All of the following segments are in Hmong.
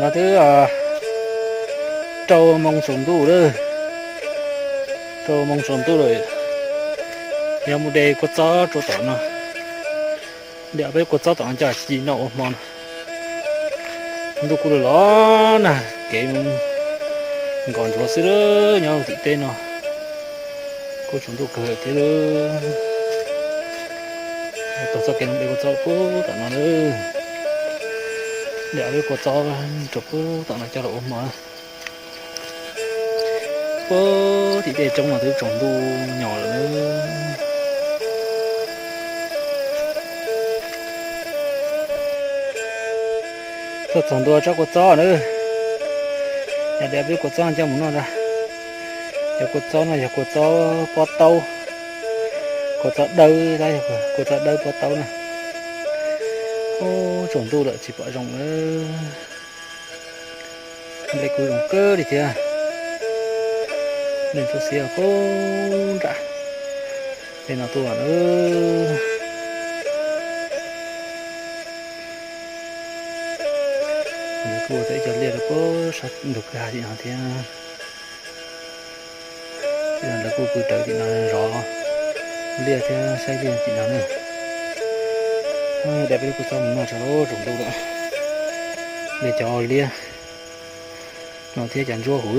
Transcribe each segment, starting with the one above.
No twb rau moo tsaus ntuj lawm, rau moo tsaus ntuj lawm, yog mus de kua txob rau tom no, de peb kua txob tom no coj ci noj ua hmo no. Ntuj kuj los los na, kev nkos ntsuav xwb lawm, nyob tim teb no kuj tsaus ntuj kawg thiab lawm. Taug txoj kev no de kua txob puag tom no lawm, de peb kua txob rau puag tom no coj los ua hmo na. Puag tim tej roob no twb tsaus ntuj nyos lawm. Tuaj txog ntua tsob kua txob na, yog de peb kua txob coj mus noj na. Cov kua txob no yog kua txob pob taub, kua txob dawb tab, kua txob dawb pob taub na. Ub, tsaus ntuj lawm tsis pom zoo lawm. Nplej kuj zoo kawg li thiab. Nplej txhua xiab puag nram tej no tuaj na. Lawv kuj ua tau ib co liaj rau puag sab ntug kwj ha tim no thiab. Lawv kuj pw rawv tim no zov liaj thiab saib liaj tim no na. De peb lub kua txob mus noj tso, tsaus ntuj lawm. De cov liab no thiab cov ntsuab huv.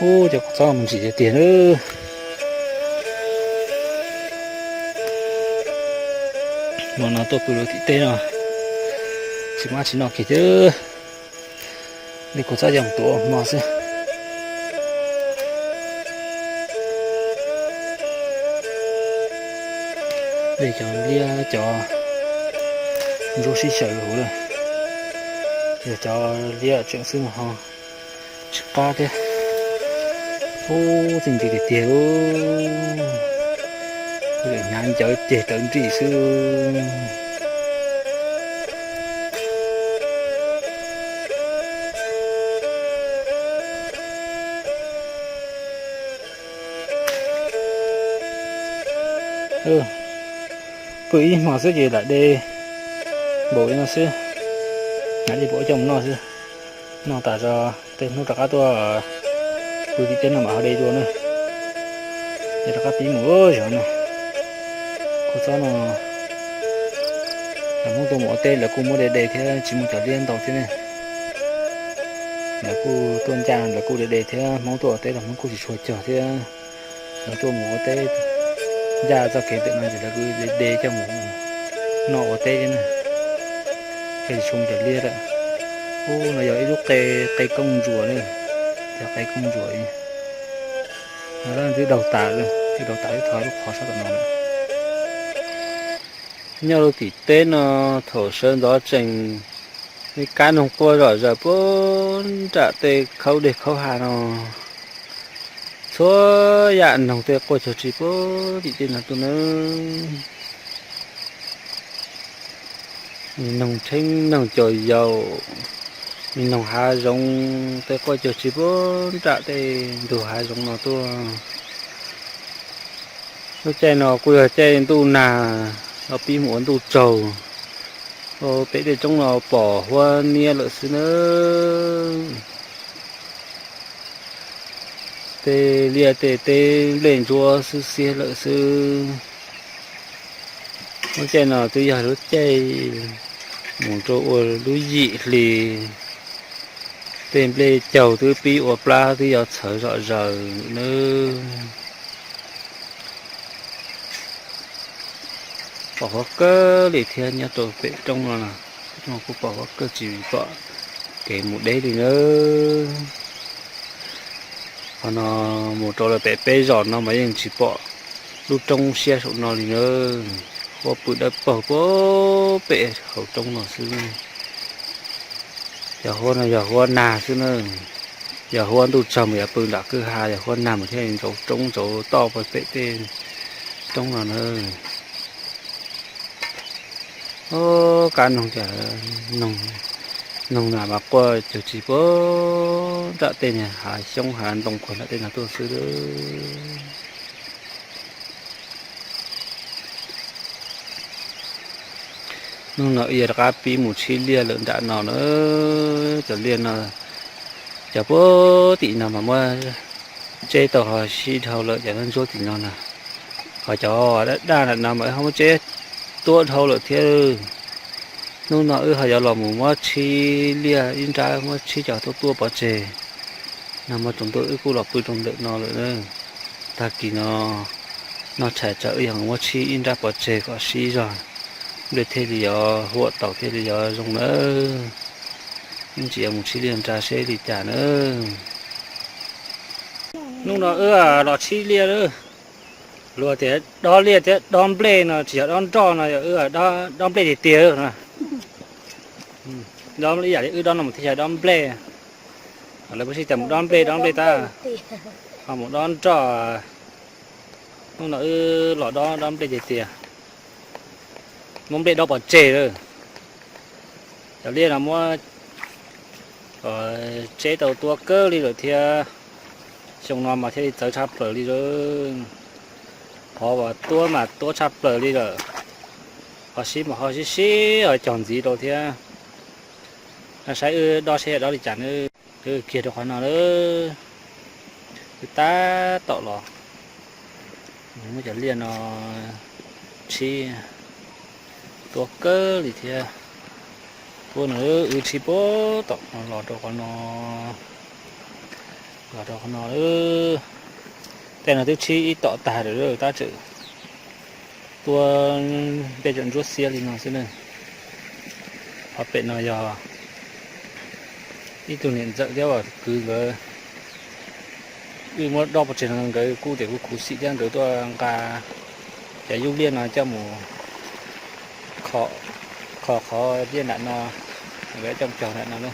Ub, cov kua txob mus ntsim tiag tiag na. Hmo no tuaj pw rau tim teb no, tsis muaj dab tsi noj kiag thiab. De kua txob coj mus tuav ua hmo xwb. De cov liab cov ntsuab sib xyaw huv lawm. Yog cov liab tseem xwb mas ho tsis qab thiab. Ub, txij ntws tiag tiag, hnyav ncawv ceg rawv nrij xwb. Pw ib hmo xwb ces lam de npaum li no xwb, lam de npaum coj mus noj xwb. Noj tas zog tej hnub rov qab tuaj pw tim teb no mam ho de dua na. Es rov qab pib mus zog na. Kua txob no lawv Hmoob tuaj mus ua teb lawv kuj muab de de thiab, tsis muaj cov liab ntau thiab ne. Lawv kuj tuaj ncaj lawv kuj de de thiab, Hmoob tuaj ua teb los Hmoob kuj tsis tshua cog thiab. Lawv tuaj mus ua teb ncaj txoj kev ntawm no ces lawv kuj de de coj mus noj ua teb thiab na. Thiaj tsis tshua muaj cov liab lawm. Ub, no yog ib lub qe, qe koob ntsuas na, cov qe koob ntsuas. No twb daug tas lawm, twb daug tas twb thov lub qhov sab tom no lawm. Nyob rau tim teb no thaum sawv ntxov tseem li kab noog quaj zom zaws puag nram tej khaub deg khaub ha no. Txhua yam noog tej quaj cog tsis puag tim tej no tuaj na. Me noog tsheb noog caum yaum, me noog hav zoov tej quaj cog tsis puag nram tej ntug hav zoov no tuaj. Lub caij no kuj yog caij ntuj nag, los pib mus ua ntuj tsaug. Pem tej roob no pom huab niab lawm xwb na. Tej liaj tej teb nplej ntsuab xwb xiab lawm xwb. Lub caij no twb yog lub caij mus rau ua lub yim hli, tej nplej caug twb pib ua plab twb yuav txhawv zom zaws na. Pom huab kawg li thiab, nyob rau pem roob no, kuj pom huab kawg tsis pom kev mus deb li na. Qhov no mus rau lawm pem peb zos no mas yeej tsis pom lub roob siab saum no li na. Huab pw dawb paug puag pem hauv roob no xwb. Cov huab no yog huab nag xwb na. Yog huab ntuj tsaug mas yuav pw nram kwj ha, yog huab nag mas thiaj ntsaus roob ntsaus toj pem tej roob no na. Kab noog, noog na mas quaj cog tsis puag nram tej niag hav xyoob hav ntoo puag nram tej no tuaj xwb. Hnub no wb yuav rov qab pib mus tshib liaj lawm nram no na. Cov liaj no, cov puag tim no mas muab tseb tau ho sib dhau lawm cov ntsuab tim no na. Ho cov daj daj nram no mas wb ho muab tseb tuab dhau lawm thiab. Hnub no wb ho yuav los mus muab tshib liaj ib nrab, muab tshib cov tuab tuab pov tseg. Nag hmo tsaus ntuj wb kuj los pw rau ntawm no lawm na. Tag kis no noj tshais tsam wb yuav muab tshib ib nrab pov tseg kom sib zog, nplej thiaj li yuav huam taus thiaj li yuav zoo nawb. Wb tseem yuav mus tshib liaj nrad seb li cas nawb. Hnub no wb los tshib liaj, luag tias dob liaj thiab dob nplej no tsis yog dob nroj no, yog wb dob nplej tiag tiag no. Dob ib yam li wb dob no mas thiaj yog dob nplej. Lawv kuj sib tias mus dob nplej dob nplej tab, ho mus dob nroj. Hnub no wb los dob dob nplej tiag tiag, muab nplej dob pov tseg lawm. Cov liaj no muab tseb tau tuab kawg li lawm thiab. Xyoo no mas thiaj li txawv tshaj plaws li lawm. Qhov uas tuab mas tuab tshaj plaws li lawm. Ho sib mas ho sib sib ho cog ntxiv rau thiab. Saib wb dob seb dob li cas nawb. Wb kiag rau qhov no lawm. Wb tab tom los muab cov liaj no tshib tuab kawg li thiab. Tuab no wb tshib puag tom no los rau qhov no, los rau qhov no lawm. Tej no twb tshib ib tom tag lawm, tab tseem tuab nplej tseem ntsuab xiab li no xwb na. Qhov pem no yog ib tug niam ntxawm thiab ua kwv nkawd, wb muab dob pov tseg no nkawd kuj tias kuj khuv xim thiab, nkawd tuaj nqa cov yub liaj no coj mus kho qhov liaj nram no, nkawd coj mus cog nram no.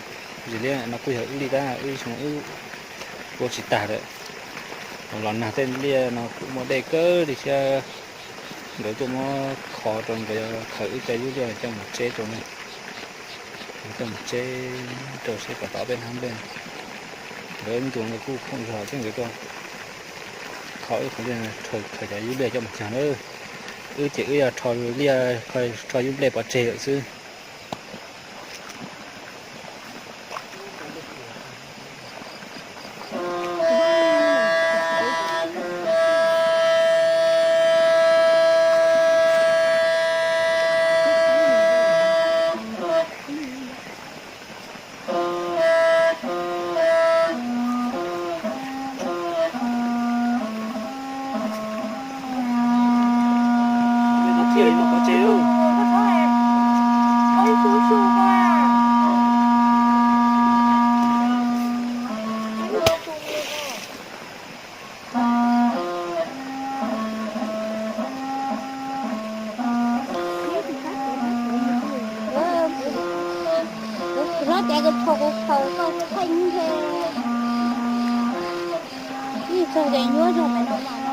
Zim liaj nram no kuj yog wb li tab, wb xyoo wb ua tsis tag lawm. Los nag tej liaj no kuj muaj dej kawg li thiab. Nkawd tuaj muab kho rau, nkawd yuav khaws wb cov yub liaj coj mus tseb rau ne. Coj mus tseb rau seb puas tau peb hnab nplej. Nkawd ntu nkawd kuj khoom zog thiab, nkawd tuaj kho wb qhov liaj, khaws cov yub liaj coj mus cog na. Wb ces wb yog rho liaj, rho yub nplej pov tseg lawm xwb. Kuv hlob tias kuv thov kuv khaws koj thaij ntshe ib txog ces nyuaj zog pem no mas no.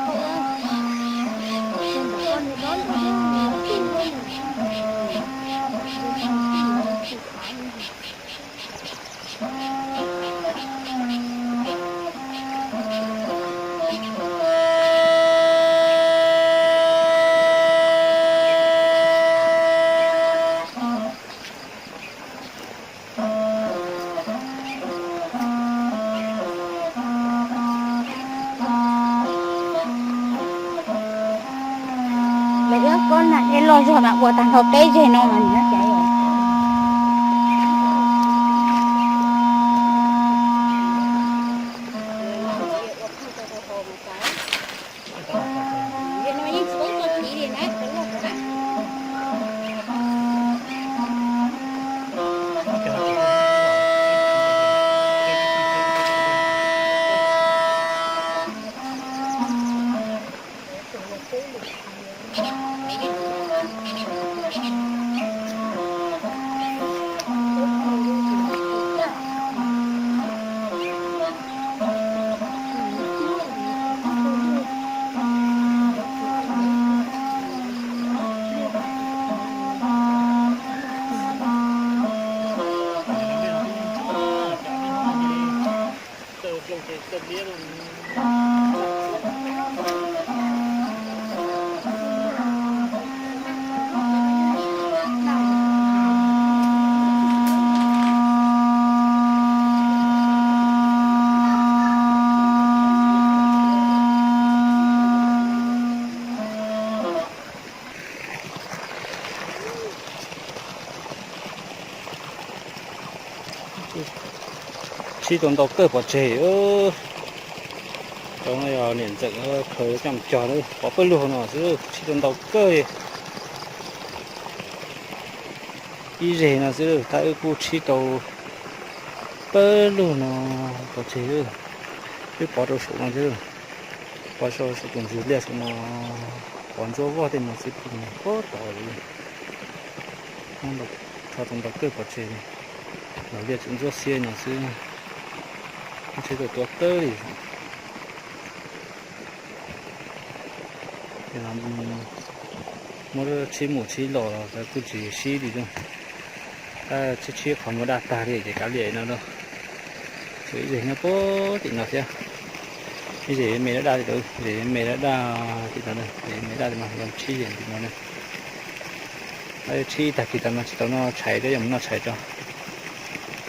Lawv ib kob nag dej loj zog mas ua tag nrho peb zeg no mas nyob cas. Tshib tau ntau kawg pov tseg. Cov no yog niam ntxawm khaws coj mus cog na, pov pawg lug no xwb, tshib tau ntau kawg. Ib zeg no xwb, tab wb kuj tshib tau pawg lug no pov tseg. Wb pov rau saum no thiab, pov rau saum tus ntsis liaj saum no, pov ntsuab vog tej no xwb, pob tod li. Tshib tau ntau kawg pov tseg, los liaj tseem ntsuab xiab no xwb, tshib tau tuav kawg li. Muab tshib mus tshib los los kuj tsis sib li. Tab tshib tshib qhov muag daj tag li ces kav liam no lauj. Tshuav ib zeg nyob puag tim no thiab. Ib zeg me daj daj li ntawd, zeg me daj daj tim no, zeg me daj tim no, yog tshib zeg tim no na. Tshib tag kis tas no tsis tau noj tshais thiab, yog mus noj tshais tso.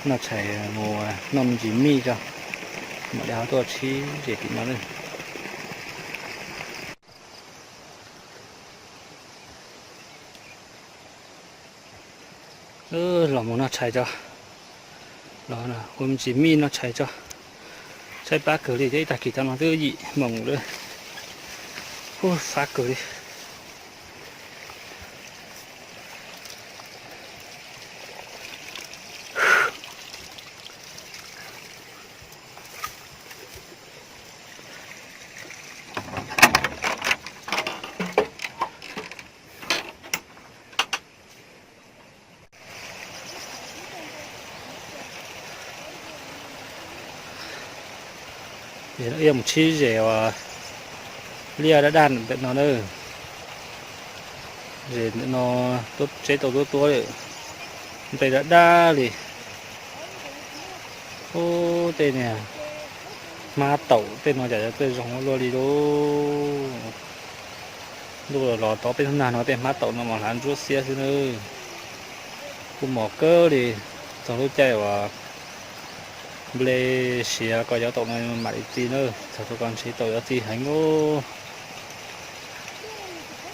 Noj tshais mus noj me ntsis mij tso, mam li ho tuaj tshib zeg tim no na. Los mus noj tshais tso, los ua me ntsis mij noj tshais tso. Tshaib plab kawg li thiab, ib tag kis tas no twb yim moos lawm. Ub, fab kawg li. Wb mus tshib zes uas liaj daj daj ntawm no na. Zes ntawm no tseb tau tuab tuab, nqe daj daj li. Ub, tej niag hmab taum tej no cas yuav tuaj zoo luaj li lauj. Ntuj los los tov peb hnub nag no tej hmab taum no mas hlav ntsuab xiab xwb na. Kuj mos kawg li, txog lub caij uas nplej siav ko cov taum no mam li txi na, txog thaum ko ntshe taum yuav txi heev ub.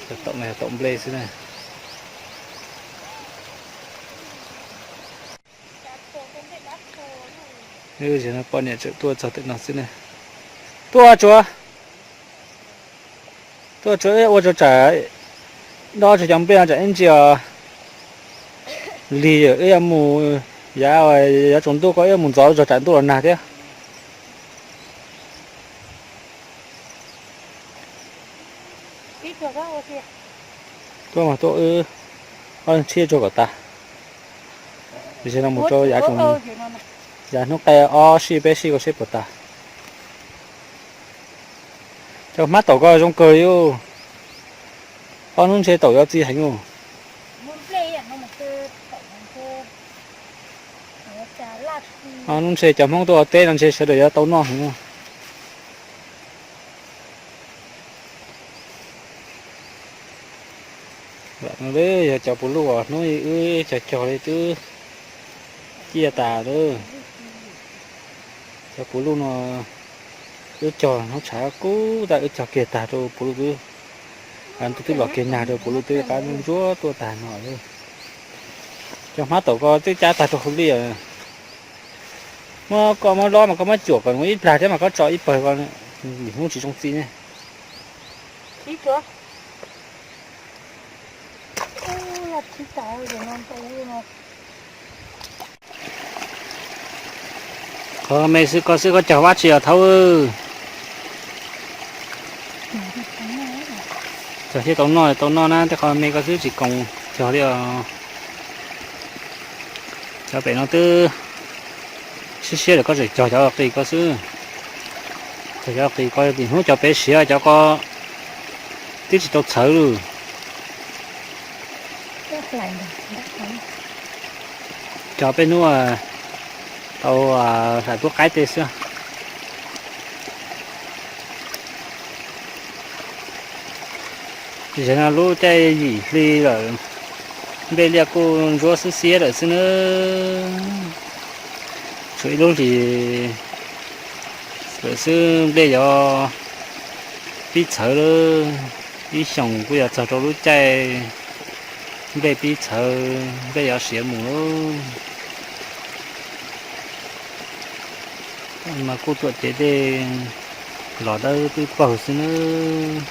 Cov taum no yog taum nplej xwb na. Wb no poj niam tseem tuaj txog tim no xwb ne. Tuaj tsuav, tuaj tsuav ua tsuav tsam, no tsuas cov nplej no tsam ib ntsis os. Lig wb yuav mus, yav, yav tsaus ntuj ko wb mus ntxov tsuas tsam ntuj los nag thiab. Tuaj mas tuaj wb, ob leeg tshib tsuag kom tas. Tiam sis no mus rau yav, yav hnub qaij ob sij peb sij ko seb puas tas. Cov hmab taum ko zoo kawg li. Ob hnub ntshe taum yuav txi heev mus. Ob hnub ntshe cov Hmoob tuaj ua teb no ntshe sawv daws yuav tau noj heev. Lam no yog cov puv luj uas hnub wb cog cog li twb ciaj tas lawm. Cov puv luj no wb cog hnub tshav kub tas wb cog kiag tag rau puv luj twb, ntuj twb los kiag nag rau puv luj twb qab ntsuab tuaj tag no. Cov hmab taum ko twb cab tag rau hauv liaj. Muab koj muab lob mas koj muab cuam kom mus ib plag thiab mas koj tso ib pawg ko, hnub tsis zoo txi ne. Qhov me xwb koj xwb koj cog vab tsi os thaub. Cog thiaj tau noj tau noj na, tej qhov me koj xwb tsis koom cog li os. Cov pem no twb siab siab lawm koj tseem cog cov qis ko xwb. Cog cov qis ko tim hnub cov pem siav cov ko twb tsis tau txhawv lawm. Cog peb hnub tau hlais pub qaib tej xwb. Tam sim no lub caij yim hli lawm, nplej liaj kuj ntsuab xwb xiab lawm xwb nawb. Tshuav ib lub hlis lawm xwb nplej yuav pib txhawv lawm. Ib xyoos kuj yuav txog rau lub caij nplej pib txhawv, nplej yuav siav mus lawm. Mas kuj tuam cev tej los dawb twb paug xwb nawb.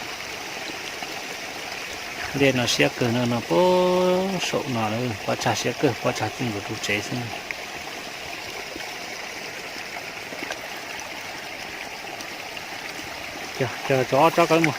Liaj no siab kawg no, no puag saum no, pob tsag siab kawg, pob tsag txij nkaus ru tsev xwb. Cog cov ob tsob ko mus.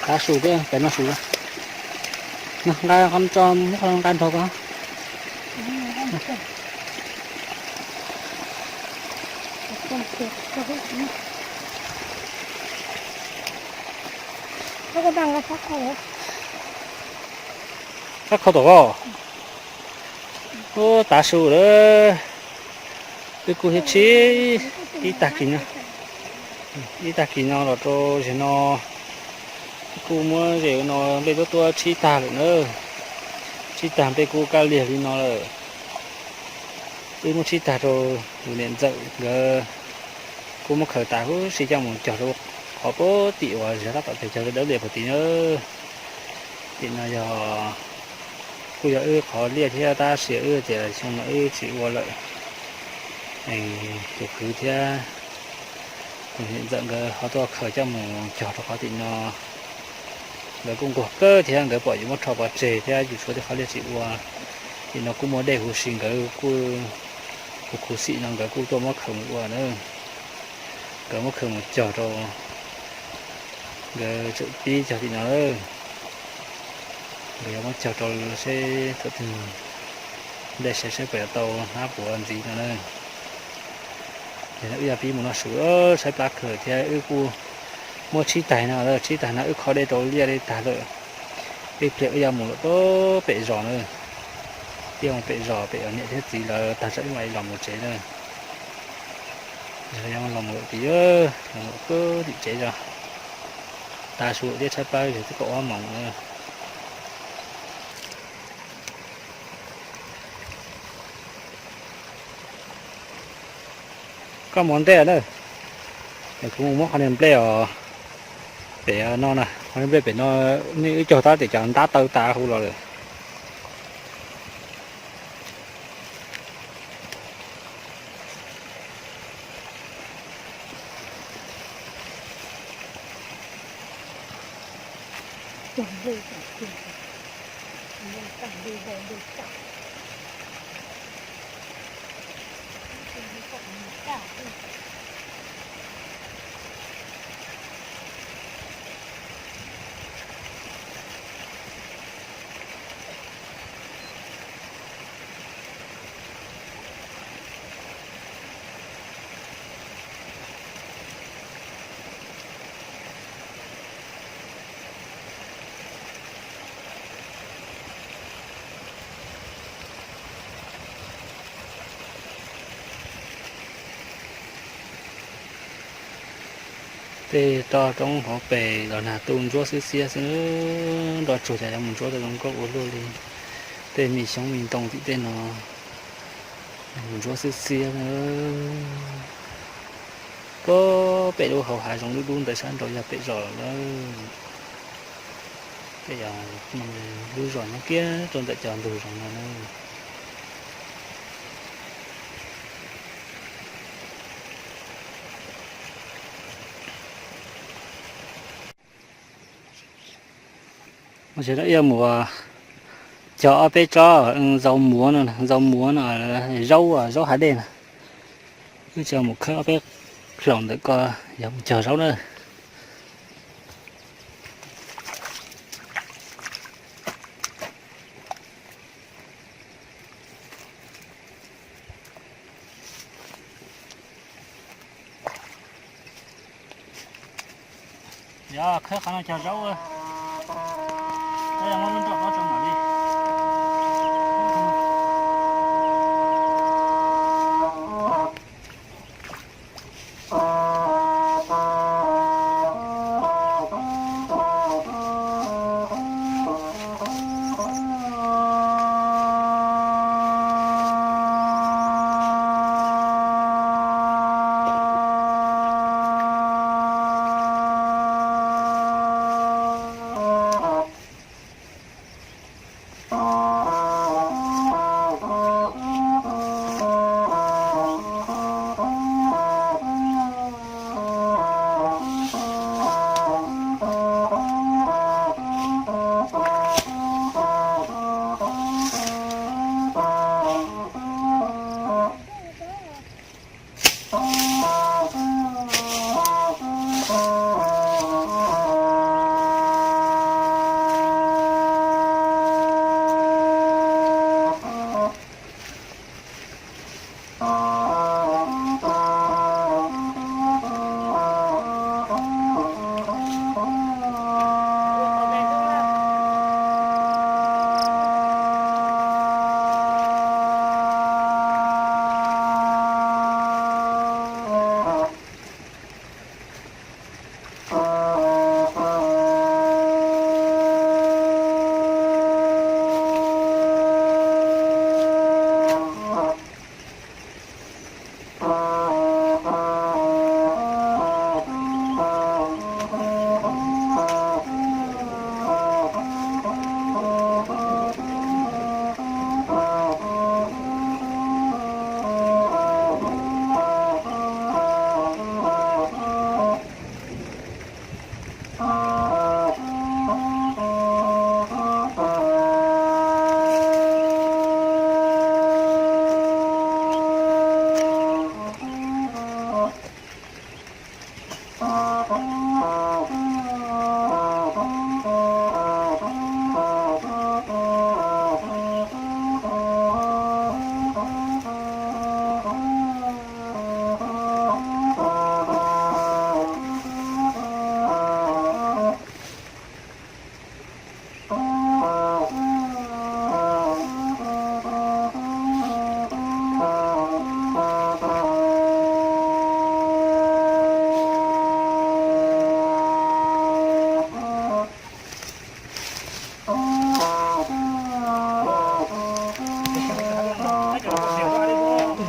Tav su thiab pem no su. Nqa qhov tso muab qhov nqa nrog ko. Sab khau tom ko. Ub, tav su lawm. Wb kuj thiaj tshib ib tag kis no, ib tag kis no los rau zem no, wb kuj muab zem no nplej tuab tuab tshib tag lawm na. Tshib tag nplej kuj kaj liag li no lawm. Wb muab tshib tag rau tus niam ntxawm nkawd kuj muab khaws tas huv si coj mus cog rau qhov puag tim uas zem tab tom cog cog dawb lias puag tim na. Tim no yog kuj yog wb qhov liaj thiab tab sis wb tias xyoo no wb tsis ua lawm, tus kwv thiab tus niam ntxawm nkawd ho tuaj khaws coj mus cog rau qhov tim no. Nkawd kuj nquag kawg thiab nkawd pom yus muab rho pov tseg thiab yus tshuav tej qhov liaj tsis ua. Tim no kuj muaj dej huv si, nkawd kuj khuv xim no nkawd kuj tuaj muab khaws mus ua na. Nkawd muab khaws mus cog rau, nkawd tseem pib cog tim no lawm. Nkawd yuav muab cog rau seb thaum twg dej seb seb puas yuav tau hnab puav ntxiv no na. Ces wb yuav pib mus noj su, tshaib plab kawg thiab wb kuj muab tshib tag no, tshib tag no wb kho dej rau liaj dej tag lawm. Ib pliag wb yuav mus lawm pem zos na. Wb yuav mus pem zos pem niam thiab txiv lawv tag tsam wb mam li los mus tsev na. Los mus lawm tim, los mus tim tsev zos. Tav su thiab tshaib plab yog twb kaum ob moos na. Koj mus ntej na. Kuv mus muab qhov niag nplej os, pem no na, qhov niag nplej pem no, nej wb cog tab tias cov ntab taw tas huv los lawm. Tej toj roob hauv pes los nag tu ntsuab xiab xiab xwb, nroj tsuag cas yuav mus ntsuab tau zoo nkauj ua luaj li. Tej me xyoob me ntoo tim tej no mus ntsuab xiab xiab. Puag pem lub hauv hav zoov dub dub ntawd sab nraud yog pem zos lawm. Pem lub zos nyob kiag rau ntawm cov ntug zoov no na. Mus tsev no ib mus cog ob peb tsob zaub muav no, zaub muav no, zaub, zaub hav dej na. Wb tseem mus khawb ob peb hlau ntawm ko, yog mus cog zaub na. Yog khawb qhov no cog zaub, muab lub nroj pob tso mam li.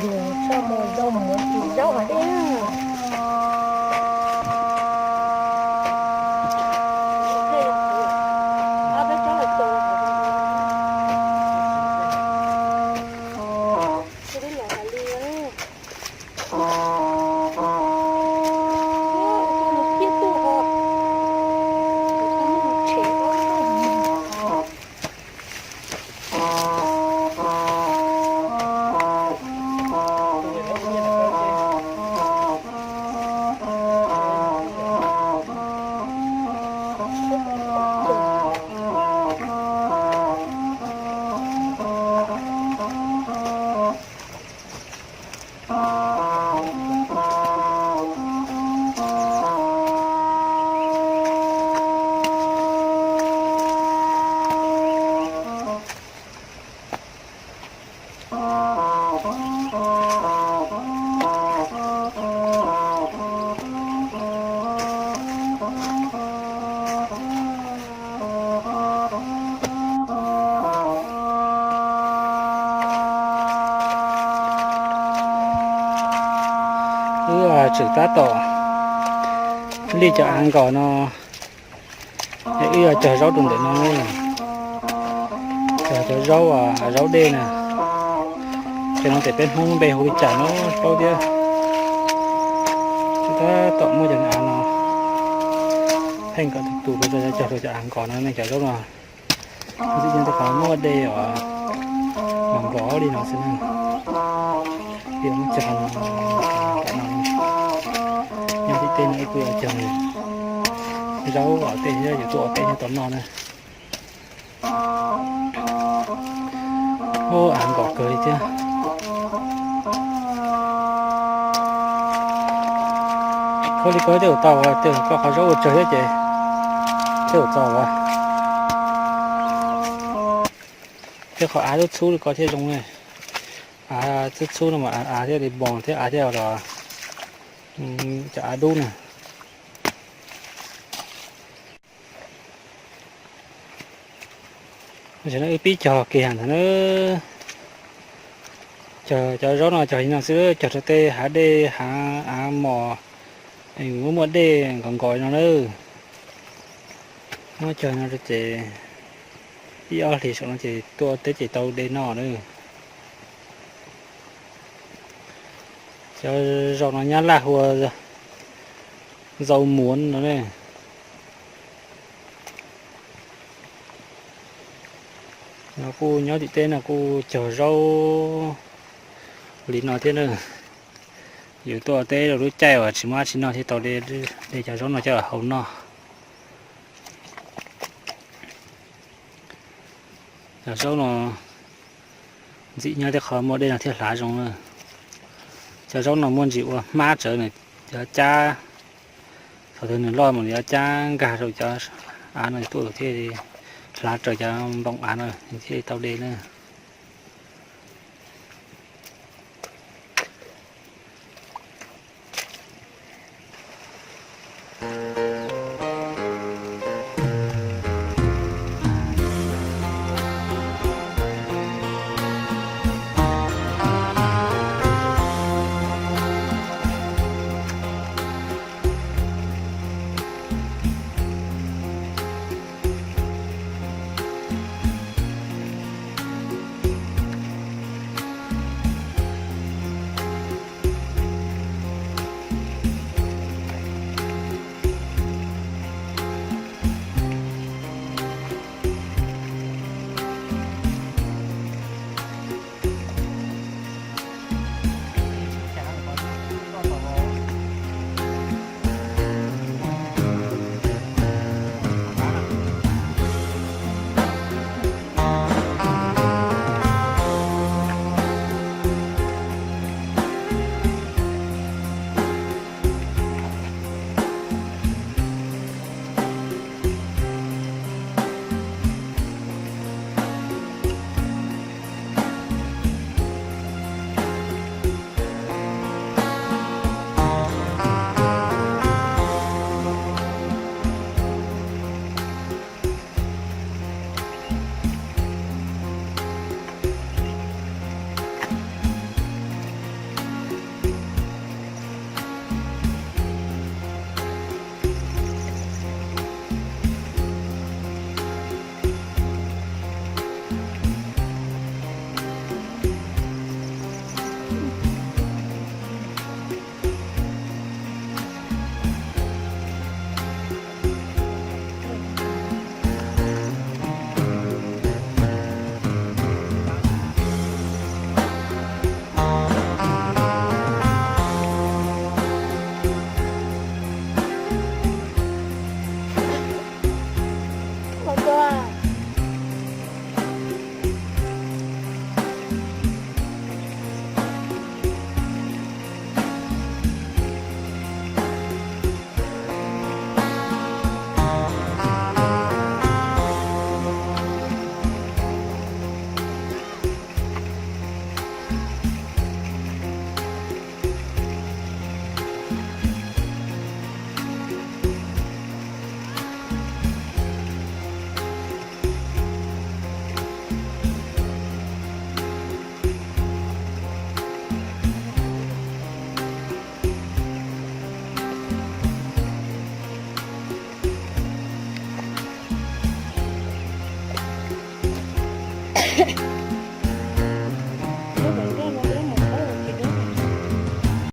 Yus tso mus zaub mus zaub hov dej. Wb tseem tab tom lij cov av nkos no, es wb yuav cog zaub rau ntawm no, cog cov zaub, zaub dej na. Ces no ces peb Hmoob npe hu li cas no paub thiab. Tseem tab tom muab cov av no pheej kom tus tus cog rau cov av nkos no ne, cov zaub no. Ntxim nyob rau qhov muaj dej os, mas nkos li no xwb na. Ces muab cog tom no, nyob tim tej no ib kuj yuav cog zaub os, tej yog yuav tuaj ua teb nyob tom no na. Ub, av nkos kawg li thiab. Khaub li koj tej ua tau, tej koj qhov zaub ua tsawg thiab ces Thiab txog, thiab qhov av txhub txhub li ko thiaj zoo ne. Av txhub txhub no mas av thiaj li npoo thiab av thiaj los cov av dub na. Tam no wb pib cog kiag ntawd na. Cog cov zaub no cog li no xwb, cog rau tej hav dej hav av mos, muaj muaj dej nkaus nkaus no na. Muab cog no rau ces ib ob hlis saum no ces tuaj teb ces tau de noj na. Cov zaub no Nyab Laj hu ua zaub muav no ne. No kuj nyob tim teb no kuj cog zaub li no thiab na. Yus tuaj teb rau lub caij uas tsis muaj dab tsi noj thiaj tau de cov zaub no coj los hau noj. Cov zaub no ntxim nyob tej qhov muaj dej no thiaj hlav zoo na. Cov zaub no muaj ntsis ua hmab tsawv, nws yuav cab, thaum twg nws loj mas nws yuav cab nkag rau cov av no tuaj thiaj li hlav raws cov npoo av no thiaj li tau de na.